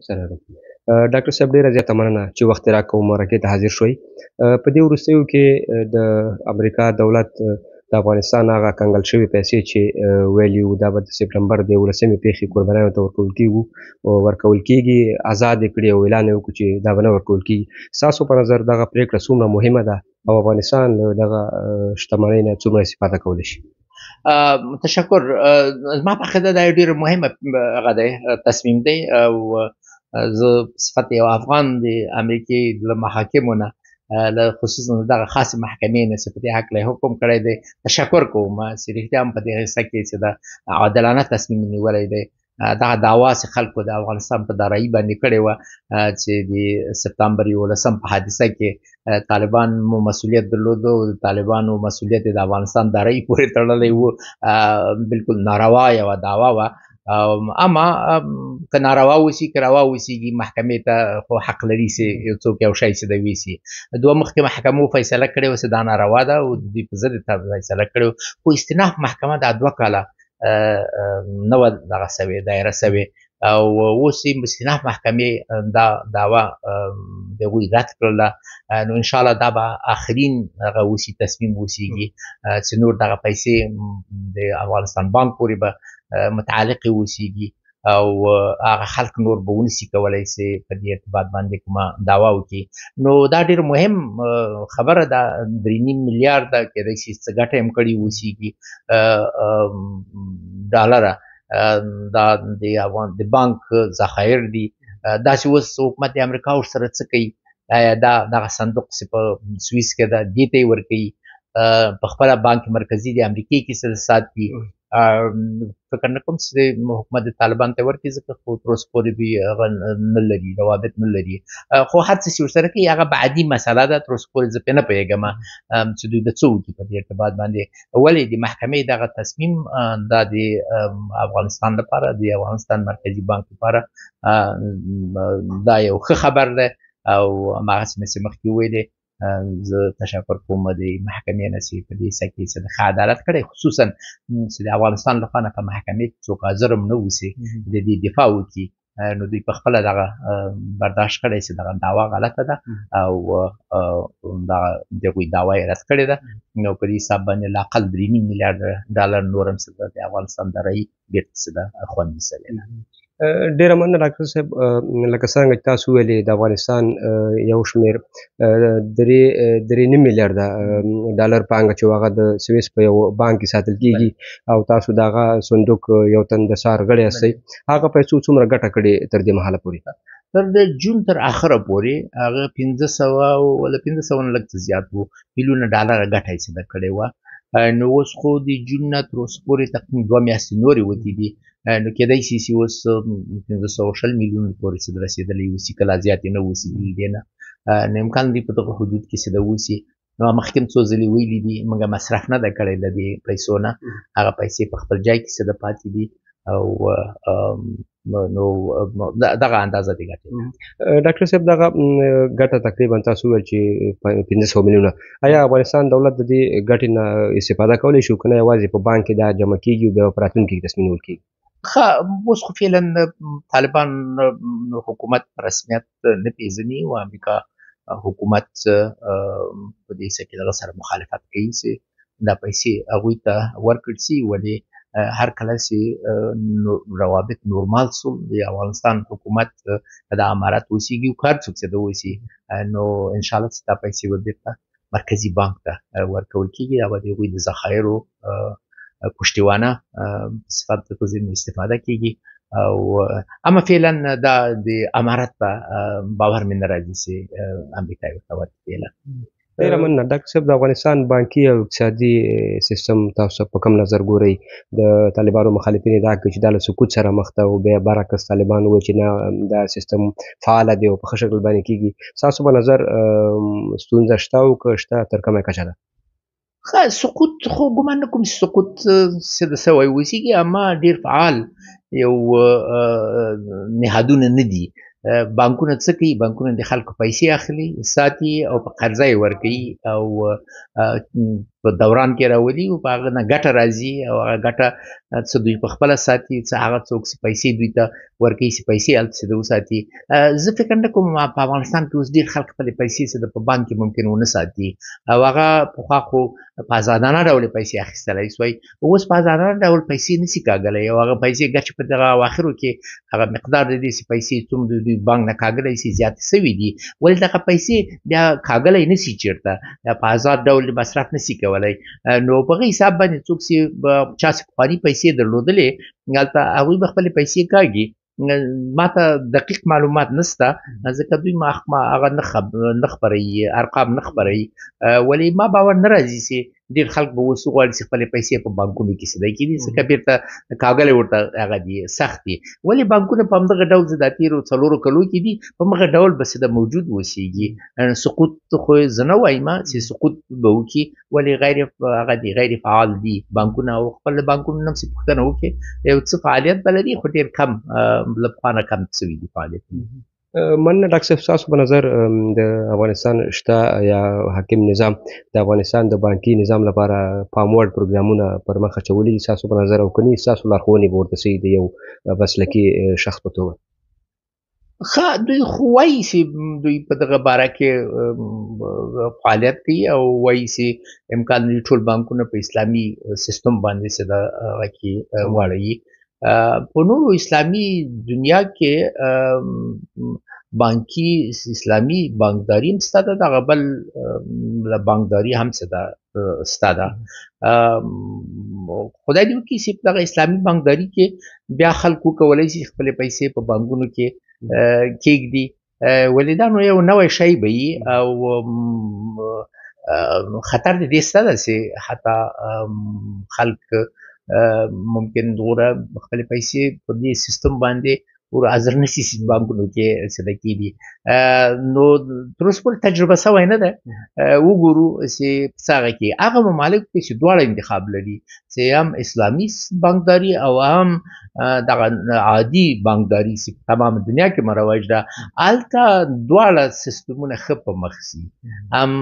سلام ډاکټر صاحب، ډیره زیاته مننه چې وخت یې راکړ مرکې ته حاضر شوئ. په دې وروستیو کې د امریکا دولت د افغانستان هغه کنګل شوې پیسې چې ویلي وو دا به د سپټمبر د 11مې پېښې قربانیانو ته ورکول کېږي ازادې کړې او اعلان یې وکړو چې دا به نه ورکول کېږي. ستاسو په نظر دغه پرېکړه څومره مهمه ده او افغانستان له دغه شتمنۍ نه څومره استفاده کولی شي؟ تشکر. زما په عقیده دا ډېره مهمه هغه دی، تصمیم دی، او زه صفت یو افغان د امریکې له محاکمو نه، له خصوصا دغه خاصې محکمې نه چې په دې هکله حکم کړی دی تشکر کوم چې رښتیا هم په دې حصه کې چې د عادلانه تصمیم نیولی دی. دغه دعوا چې خلکو د افغانستان په دارایي باندې کړې وه چې د سپتامبر 11 په حادثه کې طالبان مو مسولیت درلود او د طالبانو مسولیت د افغانستان دارایي پورې تړلی و، بالکل ناروا یوه دعوا وه. اما که ناروا وسی که روا وسیږي محکمې ته خو حق لري چې یو څوک یو شی چې د ویسي. دوه مخکې محکمو فیصله کړې وه چې دا ناروا ده او د دوی په ضد فیصله کړې وه، خو استیناف محکمه دا 2 کاله نه وه دغه سوې، دایره سوې، او اوس یې استیناف محکمې دا دعوا د هغوی رد کړله. نو انشاءالله دا به آخرین هغه وسي، تصمیم وسیږي چې نور دغه پیسې د افغانستان بانک پورې به متعلق اوسیږي او هغه خلک نور به ونسي کولی چې په دې ارتباط باندې کومه دعوا وکړي. نو دا ډېر مهم خبره ده. 3.5 میلیارده کېدای شي څه ګټه هم کړې اوسیږي ډالره، دا د افغان د بانک ذخایر دي. داسې اوس حکومت د امریکا ورسره څه کوي؟ آیا دا دغه صندوق چې په سویس کې ده دې ته یې ورکوي؟ په خپله بانک مرکزي د امریکې کې څه ساتي؟ فکر نه کوم چې حکومت د طالبان ته ورکړي، ځکه خو تر اوسه پورې دوی هغه نه لري، روابط نه لري. خو هر څه چې ورسره کوي هغه بعدي مسله ده، تر اوسه پورې زه پرې نه پوهېږم چې دوی به څه وکړي په دې ارتباط باندې. ولې د محکمې دغه تصمیم دا د افغانستان لپاره، د افغانستان مرکزي بانک لپاره دا یو ښه خبر دی، او هماغسې مې چې مخکې وویلې زه تشکر کوم د محکمې نه چې په دې حصه کې چې د ښه عدالت کړی، خصوصا چې د افغانستان لخوا نه په محکمې کې څوک حاضر هم نه اوسي د دې دفاع وکړي، نو دوی په خپله دغه برداشت کړی چې دغه دعوا غلطه ده او دغه د هغوی دعوا یې رد کړې ده. نو په دې حساب باندې لاقل 3.5 میلیارډ ډالر نور هم څه د افغانستان دارایي بېرته څه ده خوندي سوې ده. ډېره مننه ډاکټر صاحب. لکه څنګه چې تاسو وویلې د افغانستان یو شمېر 3.5 میلیارده ډالر پانګه چې هغه د سویس په یو بانک کې ساتل کېږي او تاسو د هغه صندوق یو تن د څار غړی یاستئ، هغه پیسو څومره ګټه کړې تر دې مهاله پورې؟ تر د جون تر آخره پورې هغه 500 ولا 500 نه لږ څه زیات وو میلیونه ډالره ګټه یې څه کړې وه. نو اوس خو د جون نه تر اوسه پورې تقریبا 2 میاشتې نورې وتې دي، نو کېدای شي چې اوس 520 میلیون پورې څه رسېدلی اوسي، که لا زیاتې نه اوسي دې نه. نو امکان دی په دغه حدود کې څه د اوسي. نو مخکې هم څو ځلې ویلي دي موږ مصرف نه ده کړی له دې پیسو نه، هغه پیسې په خپل ځای کې څه د پاتې دي او نو دغه اندازه د ګټې. ډاکټر صاحب، دغه ګټه تقریبا تاسو وویل چې 500 میلیونه، آیا افغانستان دولت د دې ګټې نه استفاده کولی شو که نه یوازې په بانک کې دا جمع کېږي او بیا په راتلونکي کې تصمیم نیول کېږي؟ ښه، اوس خو فعلا طالبان حکومت په رسمیت نه پېژني او امریکا حکومت په دې حصه کې دغه سره مخالفت کوي چې دا پیسې هغوی ته ورکړل شي. ولې هر کله چې روابط نورمال سو، د افغانستان حکومت د امارت اوسېږي او کار څوک چې د اوسي، نو انشاءالله چې دا پیسې به بېرته مرکزي بانک ته ورکول کېږي. دا به د هغوی د ذخایرو پشتیوانه صفت په ځینې استفاده کېږي. او اما فعلا دا د امارت په باور مې نه راځي چې امریکا یې ورته ورکړي فعلا. ډېره مننه ډاکټر صاحب. د افغانستان بانکي او اقتصادي سیستم تاسو په کوم نظر ګورئ؟ د طالبانو مخالفین ادعا کوي چې دا له سقوط سره مخ ده او بیا برعکس طالبان وایي چې نه، دا سیستم فعال دی او په ښه شکل باندې کېږي. ستاسو په نظر ستونزه شته او که شته تر کومه کچه ده؟ ښه، سقوط خو ګمان نه کوم چې سقوط څه د سوی اوسېږي، اما ډېر فعال یو نهادونه نه دي. بانکونه څه کوي؟ بانکونه د خلکو پیسې اخلي، ساتي او په قرضه یې ورکوي او په دوران کې راولي او په هغه نه ګټه راځي، او هغه ګټه څه دوی په خپله ساتي، څه هغه څوک چې پیسې دوی ته ورکوي چې پیسې هلته څه وساتي. زه فکر نه کوم په افغانستان کې اوس ډېر خلک خپلې پیسې څه په بانک کې ممکن ونه ساتي، او هغه پخوا خو په ازادانه ډول پیسې اخیستلی سوای، اوس په ازادانه ډول پیسې نسي کاږلی، او هغه پیسې ګر چې په دغه اواخرو کې هغه مقدار د دې چې پیسې څومره د دوی بانک نه کاږلی سي زیاتې سوي دي، ولې دغه پیسې بیا کاږلی نسي، چېرته په ازاد ډول مصرف نسي کولی. نو په هغه حساب باندې څوک چې چا چې پخواني پیسې درلودلې هلته هغوی به خپلې پیسې کاږي. ما ته دقیق معلومات نسته ځکه دوی ما هغه نه خپروي، ارقام نه خپروي، ولې ما باور نه راځي چې ډېر خلک به اوس وغواړي چې خپلې پیسې په بانکونو کې سده کړي، ځکه بېرته کاږلی ورته هغه دي سخت دي. ولې بانکونه په همدغه ډول چې دا تېرو 4 کلو کې دي په همغه ډول به سده موجود اوسېږي. سقوط خو زه نه وایم چې سقوط به وکړي، ولې غیر هغه دي، غیر فعال دي بانکونه، او خپل بانکونو نه هم څه پوښتنه وکړي یو څه فعالیت به لري، خو ډېر کم له پخوا نه کم سوي دي فعالیتونه. مننه ډاکټر صاحب، ستاسو په نظر د افغانستان شته یا حاکم نظام د افغانستان د بانکي نظام لپاره پام وړ پروګرامونه پر مخ اچولي دي ستاسو په نظر، او که نه ستاسو لارښوونې به ورته څه وي د یو مسلکي شخص په توګه؟ ښه، دوی خو وایي چې دوی په دغه باره کې فعالیت کوي، او وایي چې امکان لري ټول بانکونه په اسلامي سیستم باندې څه دغه کې واړوي. په نورو اسلامي دنیا کې بانکي اسلامي بانکداري هم شته ده، دغه بل بانکداري هم څه ده شته ده. خدای دې وکړي چې په دغه اسلامي بانکداري کې بیا خلک وکولی شي خپلې پیسې په بانکونو کې کېږدي، ولې دا نو یو نوی شی به وي، او خطر د دې شته ده چې حتی خلک ممکن دومره خپلې پیسې په دې سیستم باندې ور حاضر نه شي چې بانکونو کې سده کېږي. نو تر اوسه پورې تجربه سوی نه ده، وګورو چې په څه هغه کې هغه ممالک کې چې دواړه انتخاب لري، چې هم اسلامي بانکداري او هم دغه عادي بانکداري چې په تمام دنیا کې مروج ده، هلته دواړه سیستمونه ښه په مخ ځي. هم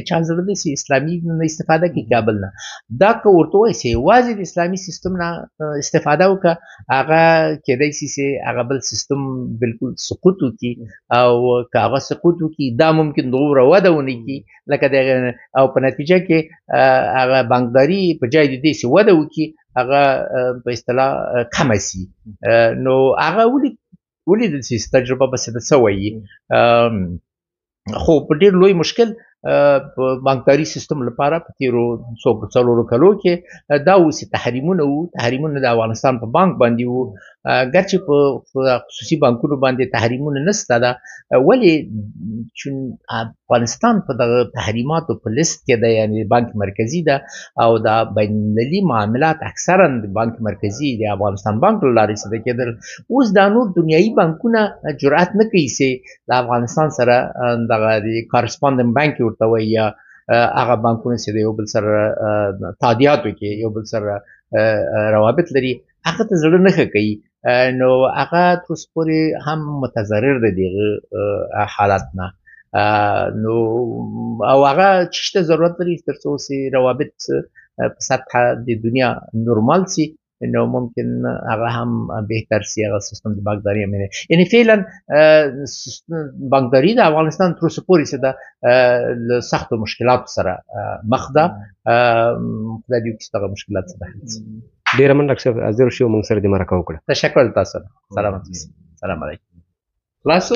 چا زړه دی چې اسلامي نه استفاده کوي کابل نه، دا که ورته ووایي چې یوازې د اسلامي سیستم نه استفاده وکړه، هغه کېدای شي چې هغه بل سیستم بالکل سقوط وکړي، او که هغه سقوط وکړي دا ممکن دومره وده ونه کړي لکه دغه، او په نتیجه کې هغه بانکداري په جای د دې چې وده وکړي هغه په اصطلاح کمه سي. نو هغه ولیدل چې تجربه به څه وایي، خو په ډېر لوی مشکل په بانکداري سیستم لپاره په تېرو څو 4 کلو کې دا اوس تحریمونه وو، تحریمونه د افغانستان په بانک باندې وو، ګرچې په خصوصي بانکونو باندې تحریمونه نسته ده، ولې چون افغانستان په دغه تحریماتو په لیست کې ده، یعنی بانک مرکزي ده، او دا بین المللي معاملات اکثرا د بانک مرکزي د افغانستان بانک له لارې سده کېدل. اوس دا نور دنیایي بانکونه جرأت نه کوي چې د افغانستان سره دغه د کارسپاندنټ بانک ورته وایي، یا هغه بانکونه چې د یو بل سره تادیاتو کې یو بل سره روابط لري، هغه ته زړه نه ښه کوي. نو هغه تر اوسه پورې هم متضرر دی دغه حالت نه. نو او هغه چې ته ضرورت لري تر څو چې روابط په سطح د دنیا نورمال سي، نو ممکن هغه هم بهتر سي، هغه سیستم د بانکداري هم. یعنی فعلا بانکداري د افغانستان تر اوسه پورې چې ده له سختو مشکلاتو سره مخ ده. خدای دې وکړي چې دغه مشکلات څه حل سي. ډېره مننه ډاکټر صاحب، حاضر شوې موږ سره دې مرکه وکړه. تشکر تاسو، سلامت اوسئ. سلام علیکم. خلاص شو؟